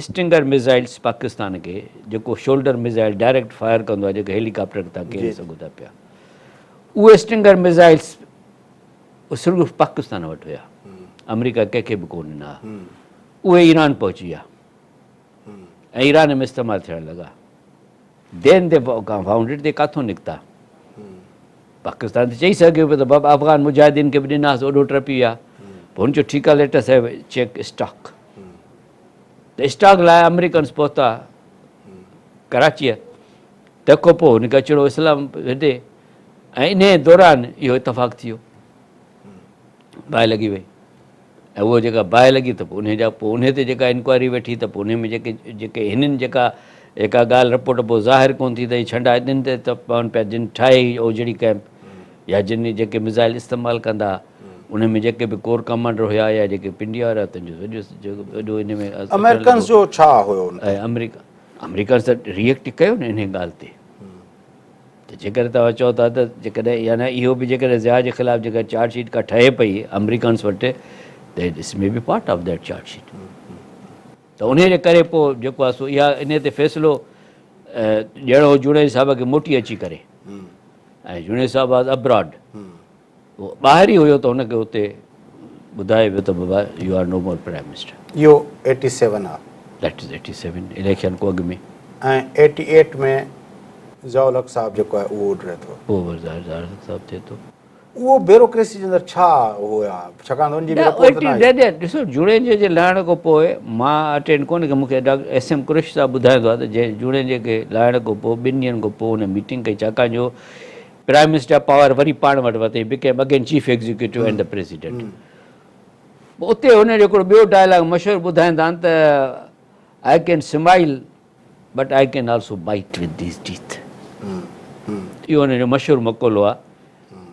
اسٽنگر ميزائلس پاڪستان کي جيڪو شولڊر ميزائل ڊائريڪٽ فائر ڪندو آهي جيڪو هيلي ڪاپٽر تان ڪيري سگهو ٿا پيا اهي اسٽنگر ميزائلس اهي صرف پاڪستان وٽ هيا، آمريڪا ڪنهن کي به ڪونه ڏنا ها. اهي ايران پهچي ويا ۽ ايران ۾ استعمال ٿيڻ لڳا. دين the found it the ڪاٿو نڪتا. پاڪستان ته چئي سگهيو پيو ته بابا افغان مجاهدين کي به ڏناسين اوڏو ٽپي ويا. پوء هن چيو ٺيڪ آهي let us have check stock. ته اسٽاڪ لاء آمريڪنس پهتا ڪراچيء. تنهن کان پوء هن کي اچڻو اسلام هتي ۽ انهيء دوران اهو اتفاق ٿي ويو، باهه لڳي وئي ۽ اهو جيڪا باهه لڳي ته پوء انهيء جا پوء انهيء تي جيڪا انڪوائري ويٺي ته پوء انهيء ۾ جيڪي جيڪي هنن جيڪا جيڪا ڳالهه رپورٽ پوء ظاهر ڪونه ٿي ته هي ڇنڊا انهن تي ته پون پيا جن ٺاهي هئي اوجهڙي ڪئمپ يا جن جيڪي ميزائل استعمال ڪندا انهن ۾ جيڪي به ڪور ڪمانڊر هيا يا جيڪي پنڊي وارا تن جو سڄو جيڪو وڏو انهيء ۾ اچڻ آمريڪنز لڳو. جو ڇا هيو ان تي؟ ۽ آمريڪا آمريڪنز ته ري ايڪٽ ڪيو نه انهيء ڳالهه تي. ته جيڪڏهن توهان چئو ٿا ته جيڪڏهن يعني اهو به جيڪڏهن ضياء جي خلاف جيڪا چارج شيٽ ڪا ٺهي پئي آمريڪنس وٽ ته this may be part of that charge sheet ته انهي جي ڪري پوء جيڪو آهي سو اها انهي تي فيصلو ڏيڻو هو جوڻيجي صاحب کي موٽي اچي ڪري ۽ جوڻيجي صاحب واز ابراڊ هو ٻاهر ئي هيو ته هن کي اتي ٻڌايو ويو ته بابا you are no more prime minister. اهو ايٽي سيون آ. That is eighty seven election کان اڳ ۾. ۽ ايٽي ايٽ ۾ ضياء الحق صاحب جيڪو آهي اهو اڏري ٿو. پوء وري ظاهر ضياء الحق صاحب ٿئي ٿو. اهو بيوروڪريسي جي اندر ڇا هو آ ڇاڪاڻ ته ان جي به رپورٽ ته نه آئي. نه ڏسو جوڻيجي جي لاهڻ کان پوء مان اٽينڊ ڪونه ڪيو مون کي ڊاڪٽر ايس ايم قريشي صاحب ٻڌائيندو آ ته جوڻيجي کي لاهڻ کان پوء ٻن ڏينهن کان پوء هن ميٽنگ ڪئي ڇاڪاڻ جو پرائم منسٽر جا پاور وري پاڻ وٽ ورتائين became again chief executive and the president پوء اتي هن جو هڪڙو ٻيو ڊائلاگ مشهور ٻڌائيندا آهن ته I can smile but I can also bite with these teeth اهو هن جو مشهور مقولو آهي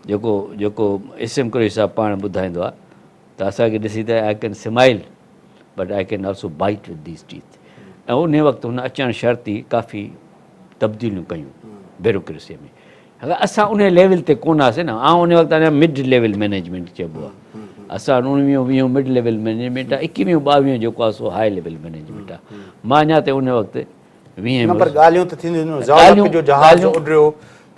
جيڪو جيڪو ايس ايم قريشي صاحب پاڻ ٻڌائيندو آهي ته اسان کي ڏسي ته I can smile but I can also bite with these teeth ۽ انهي وقت هن اچڻ شرط ئي ڪافي تبديليون ڪيون بيوروڪريسي ۾ اگر اسان انهي ليول تي ڪونه هئاسين نه آئون انهي وقت اڃا مڊ ليول مئنيجمينٽ چئبو آهي اسان اڻويهون ويهون مڊ ليول مئنيجمينٽ آهي ايڪويهون ٻاويهون جيڪو آهي سو هاء ليول مئنيجمينٽ آهي مان اڃا تائين انهي وقت ويهين نه پر ڳالهيون ته ٿينديون هيون ضياء جو جهاز اڏريو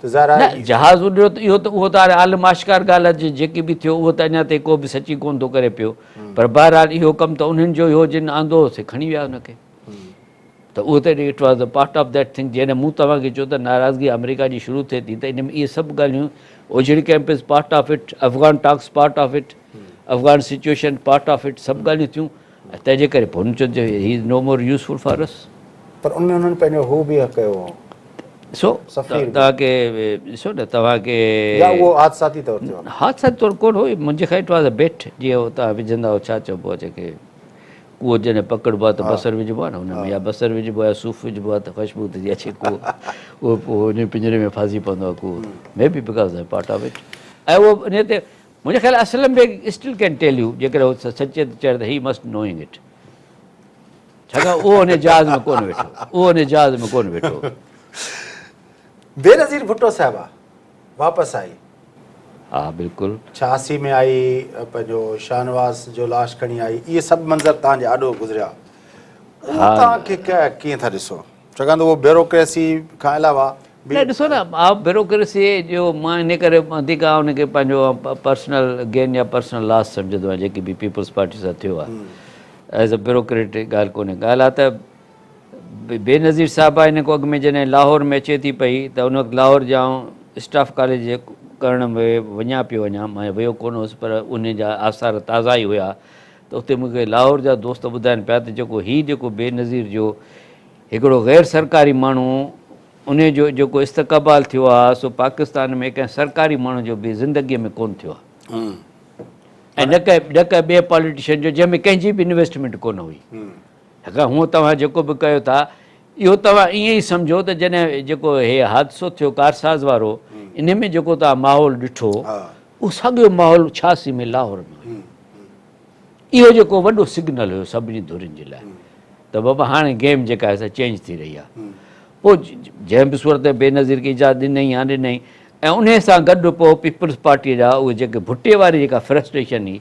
ته ظاهر آهي نه جهاز اڏريو ته اهو ته اهو ته هاڻي عالم آشڪار ڳالهه آهي جيڪي به ٿيو اهو ته اڃا تائين ڪو به سچي ڪونه ٿو ڪري پيو پر بهرحال اهو ڪم ته انهن جو ئي هو جن آندو سي کڻي ويا ان کي ته اهو ته it was a part of that thing جڏهن مون توهان کي چيو ته ناراضگي آمريڪا جي شروع ٿئي ٿي ته ان ۾ اهي سڀ ڳالهيون Ojhri camp is part of it Afghan talks part of it Afghan situation part of it سڀ ڳالهيون ٿيون ۽ تنهن جي ڪري پوء هن چيو ته he is no more useful for us. پر ان ۾ انهن پنهنجو هو به ڪيو هو. ڏسو توهان کي ڏسو نه توهان کي. يا اهو حادثاتي طور ٿيو. حادثاتي طور ڪونه هو منهنجي خيال it was ا بيٽ جيئن هو توهان وجهندا هو ڇا چئبو آهي جيڪي ڪوئو جڏهن پڪڙبو آهي ته بصر وجهبو آهي نه ان ۾ يا بصر وجهبو آهي يا صوف وجهبو آهي ته خوشبو ٿي اچي ڪوئو اهو پوء ان پڃري ۾ ڦاسي پوندو آهي ڪوئو may be because part of it ۽ اهو ان تي منهنجي خيال Aslam Beg still can tell you جيڪڏهن هو سچي ته چئي ته هي مسٽ نوئنگ it ڇاڪاڻ اهو ان جهاز ۾ ڪونه ويٺو اهو ان جهاز ۾ ڪونه ويٺو. بينظير ڀٽو صاحبه واپس آئي. ها بلڪل. 86 ۾ آئي پنهنجو شاهنواز جو لاش کڻي آئي اهي سڀ منظر توهان جي آڏو گذريا اهو توهان کي ڪيئن ٿا ڏسو ڇاڪاڻ ته اهو بيوروڪريسي کان علاوه به نه ڏسو نه آء بيوروڪريسي جو مان انهي ڪري وڌيڪ آء ان کي پنهنجو پرسنل گين يا پرسنل لاس سمجهندو آهيان جيڪي به پيپلز پارٽي سان ٿيو آهي ايز اي بيوروڪريٽ ڳالهه ڪونهي ڳالهه آ ته بينظير صاحبه ان کان اڳ ۾ جڏهن لاهور ۾ اچي ٿي پئي ته ان وقت لاهور جي آئون اسٽاف ڪاليج ڪرڻ ۾ وڃان پيو وڃان مان ويو ڪونه هوس پر ان جا آثار تازا ئي هيا ته اتي مون کي لاهور جا دوست ٻڌائن پيا ته جيڪو هي جيڪو بينظير جو هڪڙو غير سرڪاري ماڻهو انهي جو جيڪو استقبال ٿيو آهي سو پاڪستان ۾ ڪنهن سرڪاري ماڻهو جو به زندگي ۾ ڪونه ٿيو آهي ۽ نه ڪنهن نه ڪنهن ٻئي پاليٽيشن جو جنهن ۾ ڪنهن جي به انويسٽمينٽ ڪونه هئي. حقا هونء توهان جيڪو به ڪيو ٿا اهو توهان ائين ئي سمجهو ته جڏهن جيڪو هي حادثو ٿيو ڪارساز وارو انهي ۾ جيڪو توهان ماحول ڏٺو اهو ساڳيو ماحول 86 ۾ لاهور ۾ هيو. اهو جيڪو وڏو سگنل هيو سڀني ڌرين جي لاء ته بابا هاڻي گيم جيڪا آهي سا چينج ٿي رهي آهي. پوء جنهن به صورت ۾ بينظير کي اجازت ڏنائين يا نه ڏنائين ۽ انهي سان گڏ پوء پيپلز پارٽيء جا اهي جيڪي ڀٽي واري جيڪا فرسٽريشن هئي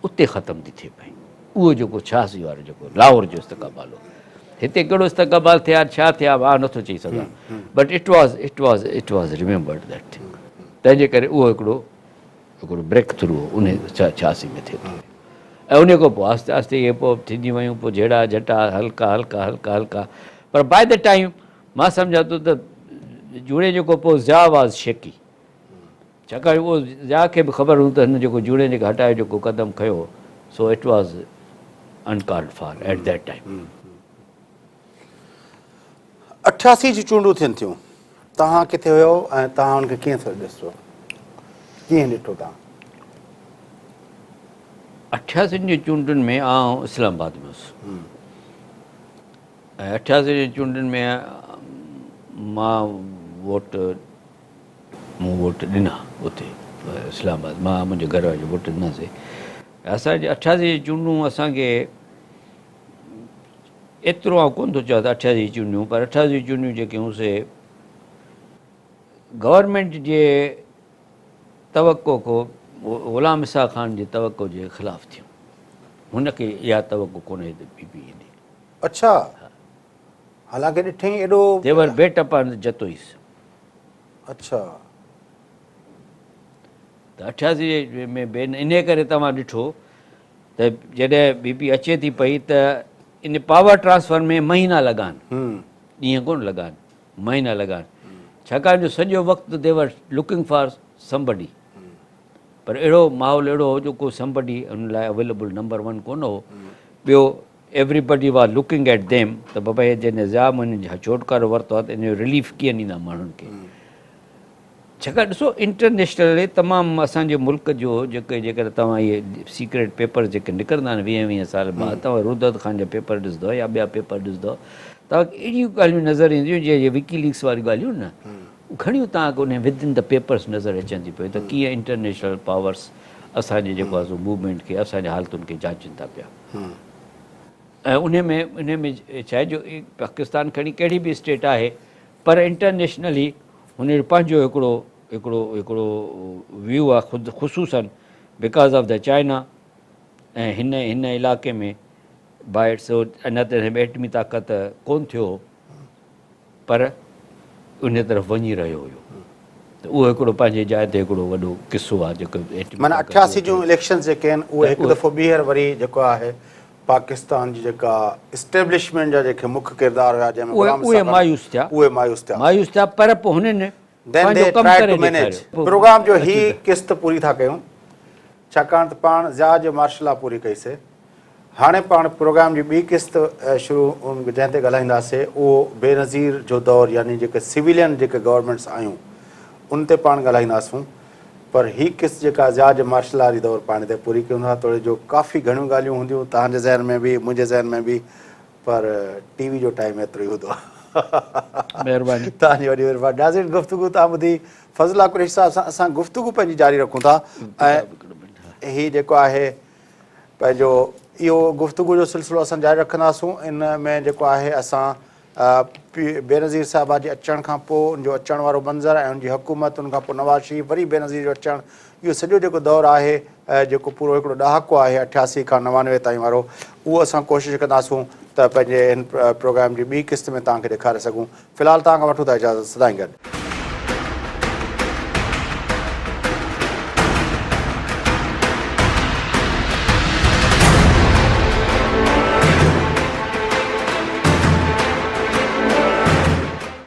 اتي ختم ٿي ٿئي پئي. اهو جيڪو 86 وارو جيڪو لاهور جو استقبال هو هتي ڪهڙو استقبال ٿيا ڇا ٿيا آء نٿو چئي سگهان but it was it was it was remembered that thing تنهن جي ڪري اهو هڪڙو هڪڙو بريڪ ٿرو هو انهي 86 ۾ ٿئي ٿو ۽ انهي کان پوء آهستي آهستي اهي پوء ٿينديون ويون پوء جهيڙا جهٽا هلڪا هلڪا هلڪا هلڪا پر باء the time مان سمجهان ٿو ته جوڻيجو کان پوء ضياء واز شيڪي ڇاڪاڻ اهو ضياء کي به خبر هوندو ته هن جيڪو جوڻيجي کي هٽايو جيڪو قدم کنيو so it was uncalled for at that time. 88 جون چونڊون ٿين ٿيون توهان ڪٿي هيو ۽ توهان ان کي ڪيئن ٿو ڏسو ڪيئن ڏٺو توهان؟ 88 جي چونڊن ۾ آئون اسلام آباد ۾ هوس ۽ 88 جي چونڊن ۾ مان ووٽ مون ووٽ ڏنا اتي اسلام آباد مان منهنجي گهر واري ووٽ ڏناسي اسان جي 88 جي چونڊون اسان کي ايترو آئون ڪونه ٿو چوان ته 88 جي چونڊيون پر 88 جي چونڊيون جيڪي هيون سي گورنمينٽ جي توقع کو غلام اسحاق خان جي توقع جي خلاف ٿيون. هن کي اها توقع ڪونه هئي ته پي پي ايندي. اڇا حالانڪه ڏٺئين ايڏو. They were bet upon the Jatois. اڇا. ته 88 ۾ به انهيء ڪري توهان ڏٺو ته جڏهن بي پي اچي ٿي پئي ته ان پاور ٽرانسفر ۾ مهينا لڳا آهن، ڏينهن ڪونه لڳا آهن، مهينا لڳا آهن، ڇاڪاڻ جو سڄو وقت the were looking for somebody, پر اهڙو ماحول اهڙو هو جو ڪو سمبڊي ان لاء اويليبل نمبر ون ڪونه هو، ٻيو everybody was looking at them ته بابا هي جنهن ضياء منهن جو ڇوٽڪارو ورتو آهي ته ان جو رليف ڪيئن ڏيندا ماڻهن کي. ڇاڪاڻ ڏسو انٽرنيشنلي تمام اسان جي ملڪ جو جيڪي جيڪڏهن توهان اهي سيڪريٽ پيپر جيڪي نڪرندا آهن ويهن ويهن سال بعد توهان رودت خان جا پيپر ڏسندو يا ٻيا پيپر ڏسندو توهان کي اهڙيون ڳالهيون نظر اينديون جيئن اهي وڪي ليڪس واريون ڳالهيون نه گهڻيون توهان کي انهي ود ان the papers نظر اچن ٿيون پيون ته ڪيئن انٽرنيشنل پاورس اسان جي جيڪو آهي سو موومينٽ کي اسان جي حالتن کي جاچين ٿا پيا ۽ انهي ۾ انهي ۾ ڇا آهي جو پاڪستان کڻي ڪهڙي به اسٽيٽ آهي پر انٽرنيشنلي هن جو پنهنجو هڪڙو هڪڙو هڪڙو ويو آهي خود خصوصا because of the China ۽ هن هن علاقي ۾ باء it's اڃا تائين ايٽمي طاقت ڪون ٿيو هو پر ان طرف وڃي رهيو هيو ته اهو هڪڙو پنهنجي جاء تي هڪڙو وڏو قصو آهي جيڪو ايٽمي معنيٰ 88 جون اليڪشنز جيڪي آهن اهي هڪ دفعو ٻيهر وري جيڪو آهي پاڪستان جي جيڪا اسٽيبلشمينٽ جا جيڪي مک ڪردار هيا جنهن ۾ غلام اهي مايوس ٿيا اهي مايوس ٿيا مايوس ٿيا پر پوء هنن پنهنجو ڪم ڪري ڏيکاريو. پروگرام جو هي قسط پوري ٿا ڪيون ڇاڪاڻ ته پاڻ ضياء جي مارشل لا پوري ڪئي سي هاڻي پاڻ پروگرام جي ٻي قسط شروع جنهن تي ڳالهائينداسي اهو بينظير جو دور يعني جيڪي سويلين جيڪي گورنمينٽس آيون ان تي پاڻ ڳالهائينداسون پر هي قسط جيڪا ضياء جي مارشل لا واري دور پاڻ هتي پوري ڪيون ٿا توڙي جو ڪافي گهڻيون ڳالهيون هونديون توهان جي ذهن ۾ به منهنجي ذهن ۾ به پر ٽي وي جو ٽائيم ايترو ئي هوندو آهي. مهرباني. توهان جي وڏي مهرباني. ناظرين گفتگو توهان ٻڌي فضل الله قريشي صاحب سان اسان گفتگو پنهنجي جاري رکون ٿا ۽ هي جيڪو آهي پنهنجو اهو گفتگو جو سلسلو اسان جاري رکنداسون ان ۾ جيڪو آهي اسان بينظير صاحبه جي اچڻ کان پوء ان جو اچڻ وارو منظر ۽ ان جي حڪومت ان کان پوء نواز شريف وري بينظير جو اچڻ اهو سڄو جيڪو دور آهي جيڪو پورو هڪڙو ڏهاڪو آهي 88 کان 99 تائين وارو اهو اسان ڪوشش ڪنداسون ته پنهنجي هن پروگرام جي ٻي قسط ۾ توهان کي ڏيکاري سگهون في الحال توهان کان وٺون ٿا اجازت سدائين گڏ.